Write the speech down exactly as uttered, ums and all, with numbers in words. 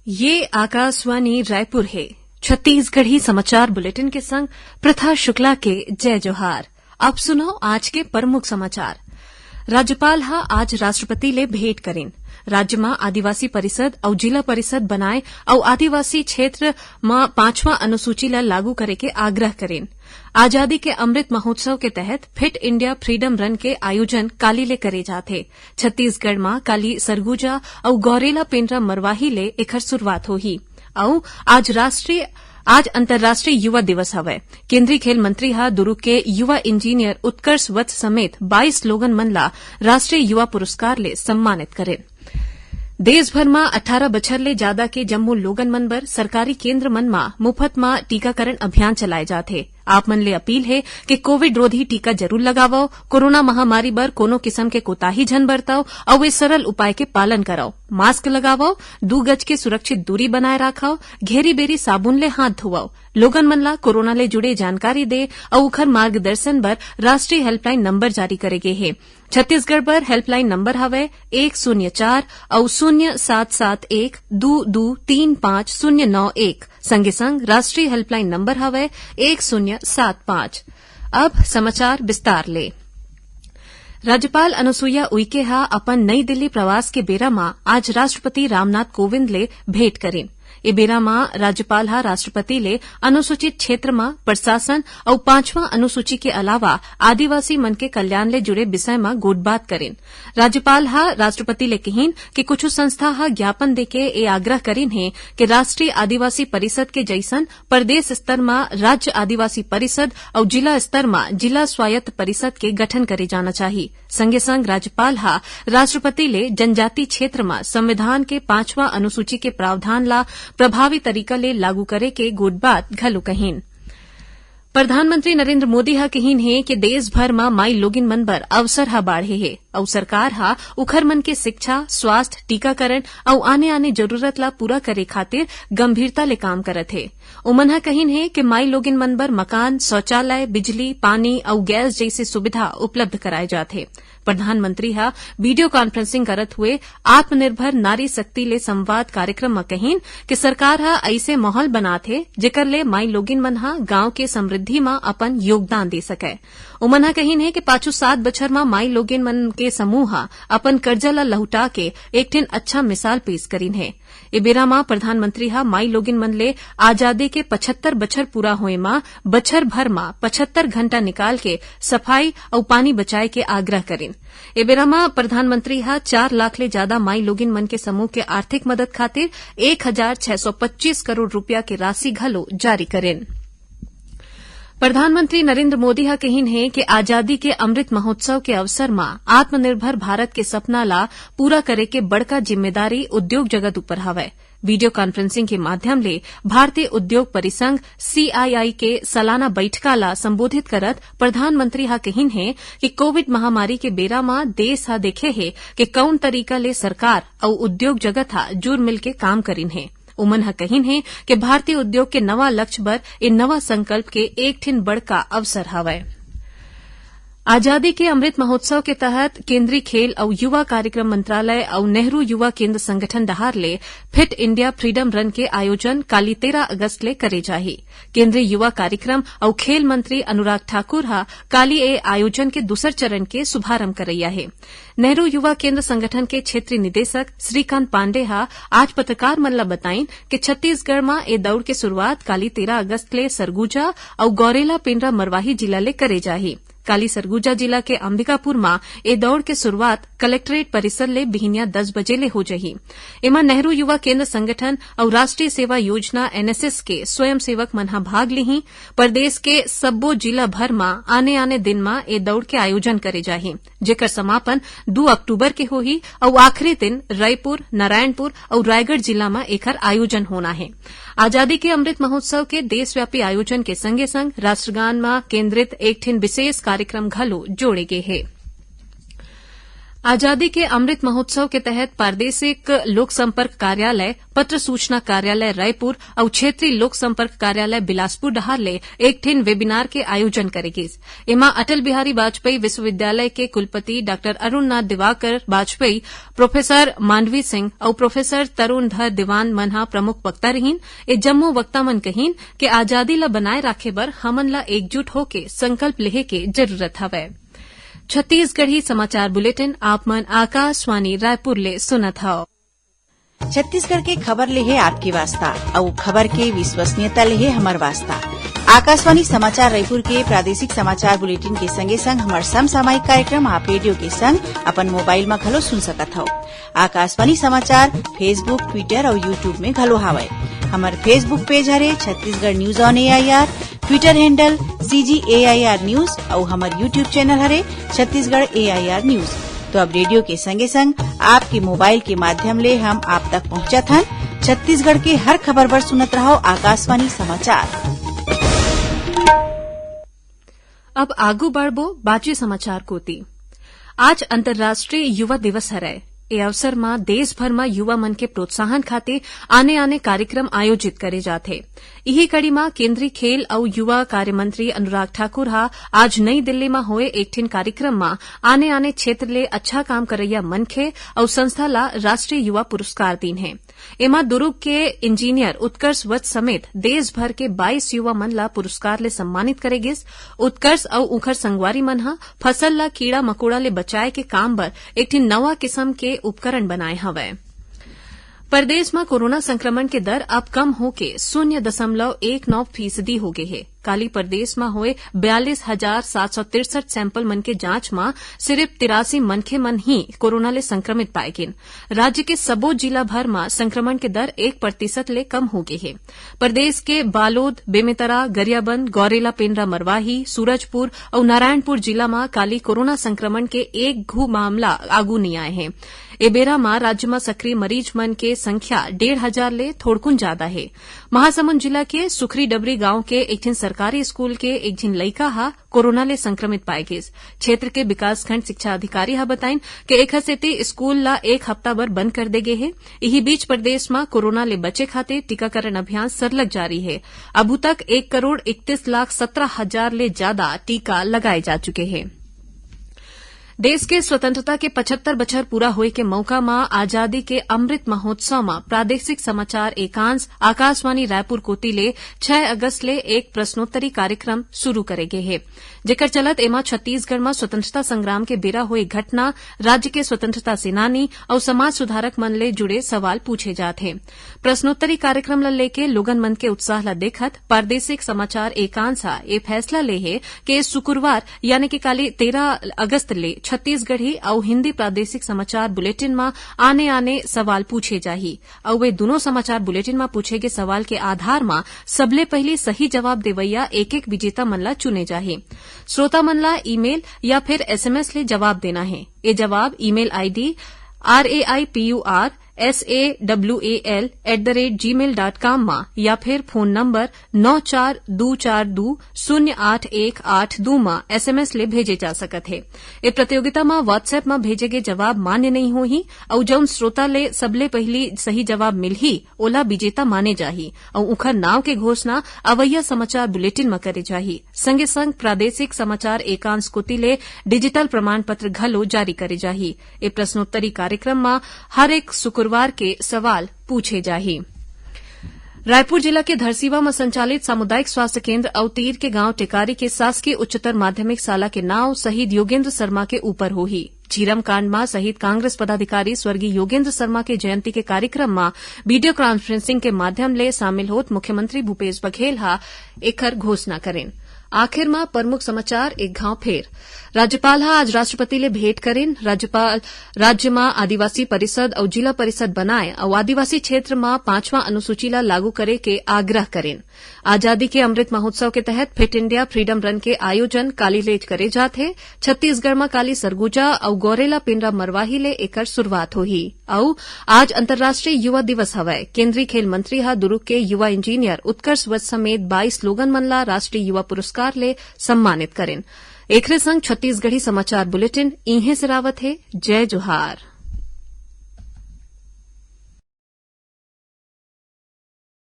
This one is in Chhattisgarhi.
ये आकाशवाणी रायपुर हे। छत्तीसगढ़ी समाचार बुलेटिन के संग प्रथा शुक्ला के जय जोहार। अब सुनो आज के प्रमुख समाचार। राज्यपाल ह आज राष्ट्रपति ले भेंट करिन। राज्य म आदिवासी परिषद अउ जिला परिषद बनाए अउ आदिवासी क्षेत्र म पांचवा अनुसूची ल लागू करे के आग्रह करिन। आजादी के अमृत महोत्सव के तहत फिट इंडिया फ्रीडम रन के आयोजन काली ले करे जाथे। छत्तीसगढ़ म काली सरगुजा अउ गौरेला पेंड्रा मरवाही ले एखर शुरुआत होही। अउ आज राष्ट्रीय, आज अंतर्राष्ट्रीय युवा दिवस हवय। केंद्रीय खेल मंत्री ह दुर्ग के युवा इंजीनियर उत्कर्ष वत्स समेत बाईस लोगन मन ला राष्ट्रीय युवा पुरस्कार ले सम्मानित करिन। देश भर म अट्ठारह बछर ले जादा के जम्मो लोगन मन बर सरकारी केंद्र मन म मुफत म टीकाकरण अभियान चलाए जाथे। आप मन ले अपील हे कि कोविड रोधी टीका जरूर लगावव, कोरोना महामारी बर कोनो किसम के कोताही झन बरतव अउ ए सरल उपाय के पालन करव। मास्क लगावव, दू गज के सुरक्षित दूरी बनाए राखव, घेरी-बेरी साबुन ले हाथ धोवव। लोगन मन ला कोरोना ले जुड़े जानकारी दे अउ उखर मार्गदर्शन बर राष्ट्रीय हेल्पलाइन नंबर जारी करे गे हे। छत्तीसगढ़ बर हेल्पलाइन नंबर हवय एक शून्य चार अउ शून्य सात सात एक दू दू तीन पाँच शून्य नौ एक। संगे संग राष्ट्रीय हेल्पलाइन नंबर हवय एक शून्य सात पाँच। अब समाचार विस्तार ले। राज्यपाल अनुसुईया उइके ह अपन नई दिल्ली प्रवास के बेरा म आज राष्ट्रपति रामनाथ कोविंद ले भेंट करिन। ए बेरा म राज्यपाल ह राष्ट्रपति ले अनुसूचित क्षेत्र म प्रशासन अउ पांचवा अनुसूची के अलावा आदिवासी मन के कल्याण ले जुड़े विषय म गोठबात करिन। राज्यपाल ह राष्ट्रपति ले किहिन कि कुछु संस्था ह ज्ञापन देके ए आग्रह करिन हे कि राष्ट्रीय आदिवासी परिषद के जइसन प्रदेश स्तर म राज्य आदिवासी परिषद अउ जिला स्तर म जिला स्वायत्त परिषद के गठन करे जाना चाही। संगे संग राज्यपाल ह राष्ट्रपति ले जनजाति क्षेत्र म संविधान के पांचवा अनुसूची के प्रावधान ला प्रभावी तरीका ले लागू करे के गोठ बात घलो कहिन। प्रधानमंत्री नरेंद्र मोदी ह कहिन हे कि देश भर म माई लोगिन मन बर अवसर ह बाढ़े हे अउ सरकार ह उखर मन के शिक्षा, स्वास्थ्य, टीकाकरण अउ आने-आने जरूरत ला पूरा करे खातिर गंभीरता ले काम करत हे। उमन ह कहिन हे कि माई लोगिन मन बर मकान, शौचालय, बिजली, पानी अउ गैस जइसे सुविधा उपलब्ध कराए जात हे। प्रधानमंत्री ह वीडियो कॉन्फ्रेंसिंग करत हुए आत्मनिर्भर नारी शक्ति ले संवाद कार्यक्रम म कहिन कि सरकार ह अइसे माहौल बनात हे, जेकर ले माई लोगिन मन ह गांव के समृद्धि म अपन योगदान दे सकय। उमन ह कहिन हे कि पाछू सात बछर म माई लोगिन मन के समूह ह अपन कर्जा ल लहुटा के एक ठिन अच्छा मिसाल पेश करिन हे। ए बेरा म प्रधानमंत्री ह माई लोगिन मन ले आजादी के पचहत्तर बछर पूरा होए म बछर भर म पचहत्तर घंटा निकाल के सफाई अउ पानी बचाए के आग्रह करिन। ए बेरा म प्रधानमंत्री ह चार लाख ले जादा माई लोगिन मन के समूह के आर्थिक मदद खातिर एक हजार छह सौ पच्चीस करोड़ रुपया के राशि घलो जारी करिन। प्रधानमंत्री नरेंद्र मोदी ह कहिन हे कि आजादी के अमृत महोत्सव के अवसर म आत्मनिर्भर भारत के सपना ला पूरा करे के बड़का जिम्मेदारी उद्योग जगत ऊपर हवय। वीडियो कॉन्फ्रेंसिंग के माध्यम ले भारतीय उद्योग परिसंघ, सीआईआई, के सालाना बइठका ला संबोधित करत प्रधानमंत्री ह कहिन हे कि कोविड महामारी के बेरा म देश ह देखे हे कि कउन तरीका ले सरकार अउ उद्योग जगत ह जुर मिल के काम करिन हे। उमन ह कहिन हे कि भारतीय उद्योग के नवा लक्ष्य बर ए नवा संकल्प के एक ठिन बड़का अवसर हवय। आजादी के अमृत महोत्सव के तहत केंद्रीय खेल अउ युवा कार्यक्रम मंत्रालय अउ नेहरू युवा केंद्र संगठन डहार ले फिट इंडिया फ्रीडम रन के आयोजन काली तेरह अगस्त ले करे जाही। केंद्रीय युवा कार्यक्रम अउ खेल मंत्री अनुराग ठाकुर ह काली ए आयोजन के दूसर चरण के शुभारंभ करइया हे। नेहरू युवा केंद्र संगठन के क्षेत्रीय निदेशक श्रीकांत पांडे ह आज पत्रकार मन ल बताइन कि छत्तीसगढ़ म ए दउड़ के शुरुआत काली तेरह अगस्त ले सरगुजा अउ गौरेला पेंड्रा मरवाही जिला ले करे जाही। काली सरगुजा जिला के अंबिकापुर म ए दउड़ के शुरुआत कलेक्ट्रेट परिसर ले बिहिनिया दस बजे ले हो जही। एमा नेहरू युवा केंद्र संगठन अउ राष्ट्रीय सेवा योजना, एनएसएस, के स्वयंसेवक मन ह भाग लिही। प्रदेश के सब्बो जिला भर म आने-आने दिन म ए दउड़ के आयोजन करे जाही, जेकर समापन दू अक्टूबर के होही अउ आखिरी दिन रईपुर, नारायणपुर अउ रायगढ़ जिला म एखर आयोजन होना हे। आजादी के अमृत महोत्सव के देशव्यापी आयोजन के संगे-संग राष्ट्रगान म केंद्रित एक ठिन विशेष कार्यक्रम घलो जोड़े गे हे। आजादी के अमृत महोत्सव के तहत प्रादेशिक लोक संपर्क कार्यालय, पत्र सूचना कार्यालय रायपुर अउ क्षेत्रीय लोक संपर्क कार्यालय बिलासपुर डहार ले एक ठिन webinar के आयोजन करे गिस। एमा अटल बिहारी वाजपेयी विश्वविद्यालय के कुलपति डॉक्टर अरुणनाथ दिवाकर वाजपेयी, प्रोफेसर मांडवी सिंह अउ प्रोफेसर तरुण धर दीवान मन ह प्रमुख वक्ता रहिन। ए जम्मो वक्ता मन कहिन के आजादी ल बनाए राखे बर हमन ल एकजुट होके संकल्प लेहे के जरूरत हवय। छत्तीसगढ़ी समाचार बुलेटिन आप मन आकाशवाणी रायपुर ले सुनत हव। छत्तीसगढ़ के खबर ले हे आपके वास्ता, अउ खबर के विश्वसनीयता ले हे हमर वास्ता। आकाशवाणी समाचार रायपुर के प्रादेशिक समाचार बुलेटिन के संगे संग हमर समसामयिक कार्यक्रम आप रेडियो के संग अपन मोबाइल म घलो सुन सकत हव। आकाशवाणी समाचार Facebook, Twitter अउ YouTube में घलो हावय। हमर Facebook page हरे Chhattisgarh news on A I R, Twitter handle C G A I R news अउ हमर YouTube channel हरे Chhattisgarh A I R news। तो अब रेडियो के संगे संग आपके मोबाइल के माध्यम ले हम आप तक पहुंचत हन। छत्तीसगढ़ के हर खबर बर सुनत रहव आकाशवाणी समाचार। अब आगू बढ़बो बाचे समाचार कोति। आज अंतर्राष्ट्रीय युवा दिवस हरय। ए अवसर म देश भर म युवा मन के प्रोत्साहन खातिर आने-आने कार्यक्रम आयोजित करे जाथे। इही कड़ी म केंद्रीय खेल अउ युवा कार्य मंत्री अनुराग ठाकुर ह आज नई दिल्ली म होए एक ठिन कार्यक्रम म आने-आने क्षेत्र ले अच्छा काम करइया मनखे अउ संस्था ला राष्ट्रीय युवा पुरस्कार दीन हे। एमा दुर्ग के इंजीनियर उत्कर्ष वत्स समेत देश भर के बाईस युवा मन ला पुरस्कार ले सम्मानित करे गिस। उत्कर्ष अउ उंखर संगवारी मन ह फसल ला कीड़ा मकोड़ा ले बचाए के काम बर एक ठिन नवा किसम के उपकरण बनाए हवय। प्रदेश म कोरोना संक्रमण के दर अब कम होके शून्य दशमलव एक नौ फीसदी हो गे हे। काली प्रदेश म होए बयालीस हजार सात सौ तिरसठ sample मन के जांच म सिरिफ तिरासी मनखे मन ही कोरोना ले संक्रमित पाए गिन। राज्य के सबो जिला भर म संक्रमण के दर एक प्रतिशत ले कम हो गे हे। प्रदेश के बालोद, बेमेतरा, गरियाबंद, गौरेला पेंड्रा मरवाही, सूरजपुर अउ नारायणपुर जिला म काली कोरोना संक्रमण के एक घू मामला आगू नइ आए हे। ए बेरा म राज्य म सक्रिय मरीज मन के संख्या डेढ़ हजार ले थोड़कुन जादा हे। महासमुंद जिला के सुखरी डबरी गांव के एक झिन सरकारी स्कूल के एक झिन लइका ह कोरोना ले संक्रमित पाए गिस। क्षेत्र के विकासखंड शिक्षा अधिकारी ह बताइन कि एखर सेती स्कूल ला एक हफ्ता बर बंद कर दे गे हे। इही बीच प्रदेश म कोरोना ले बचे खातिर टीकाकरण अभियान सरलग जारी हे। अभू तक एक करोड़ इकतीस लाख सत्रह हजार ले जादा टीका लगाए जा चुके हे। देश के स्वतंत्रता के पचहत्तर बछर पूरा होए के मौका म आजादी के अमृत महोत्सव म प्रादेशिक समाचार एकांश आकाशवाणी रायपुर कोति ले छह अगस्त ले एक प्रश्नोत्तरी कार्यक्रम शुरू करे गे हे, जेकर चलत एमा छत्तीसगढ़ म स्वतंत्रता संग्राम के बेरा होए घटना, राज्य के स्वतंत्रता सेनानी अउ समाज सुधारक मन ले जुड़े सवाल पूछे जात हे। प्रश्नोत्तरी कार्यक्रम ल लेके लोगन मन के उत्साह ल देखत प्रादेशिक समाचार एकांश ह ए फैसला ले हे के शुक्रवार यानी कि काली तेरह अगस्त ले छत्तीसगढ़ी अउ हिंदी प्रादेशिक समाचार बुलेटिन म आने-आने सवाल पूछे जाही अउ वे दुनों समाचार बुलेटिन म पूछे गे सवाल के आधार म सबले पहिली सही जवाब देवइया एक-एक विजेता मन ला चुने जाही। श्रोता मन ला ईमेल या फिर एसएमएस ले जवाब देना हे। ए जवाब email ID R A I P U R S A W A L at the rate gmail dot com म या फिर फोन नंबर नौ चार दू चार दू शून्य आठ एक आठ दू म एसएमएस ले भेजे जा सकत हे। ए प्रतियोगिता म WhatsApp म भेजे गे जवाब मान्य नइ होही अउ जउन श्रोता ले सबले पहिली सही जवाब मिलही, ओला विजेता माने जाही अउ उखर नाव के घोषणा अवइया समाचार बुलेटिन म करे जाही। संगे संग प्रादेशिक समाचार एकांश कोति ले डिजिटल प्रमाण पत्र घलो जारी करे जाही। ए प्रश्नोत्तरी कार्यक्रम म हर एक शुक्रवार के सवाल पूछे जाही। रायपुर जिला के धरसीवा म संचालित सामुदायिक स्वास्थ्य केंद्र अउ तीर के गांव टेकारी के शासकीय उच्चतर माध्यमिक शाला के नाव शहीद योगेंद्र शर्मा के ऊपर होही। झीरम कांड म शहीद कांग्रेस पदाधिकारी स्वर्गीय योगेंद्र शर्मा के जयंती के कार्यक्रम म वीडियो कॉन्फ्रेंसिंग के माध्यम ले शामिल होत मुख्यमंत्री भूपेश बघेल ह एखर घोषणा करेन। आखिर म प्रमुख समाचार एक घांव फेर। राज्यपाल ह आज राष्ट्रपति ले भेंट करेन। राज्यपाल राज्य म आदिवासी परिषद अउ जिला परिषद बनाए अउ आदिवासी क्षेत्र म पांचवां अनुसूची ल लागू करे के आग्रह करेन। आजादी के अमृत महोत्सव के तहत फिट इंडिया फ्रीडम रन के आयोजन काली ले करे जात हे। छत्तीसगढ़ म काली सरगुजा अउ गौरेला पेंड्रा मरवाही ले एकर शुरुआत होही। अउ आज अंतर्राष्ट्रीय युवा दिवस हवय। केंद्रीय खेल मंत्री ह दुर्ग के युवा इंजीनियर उत्कर्ष वत्स समेत बाईस लोगन मन ला राष्ट्रीय युवा पुरस्कार ले सम्मानित करेन। एखरे संग छत्तीसगढ़ी समाचार बुलेटिन इहें सिरावत हे। जय जोहार।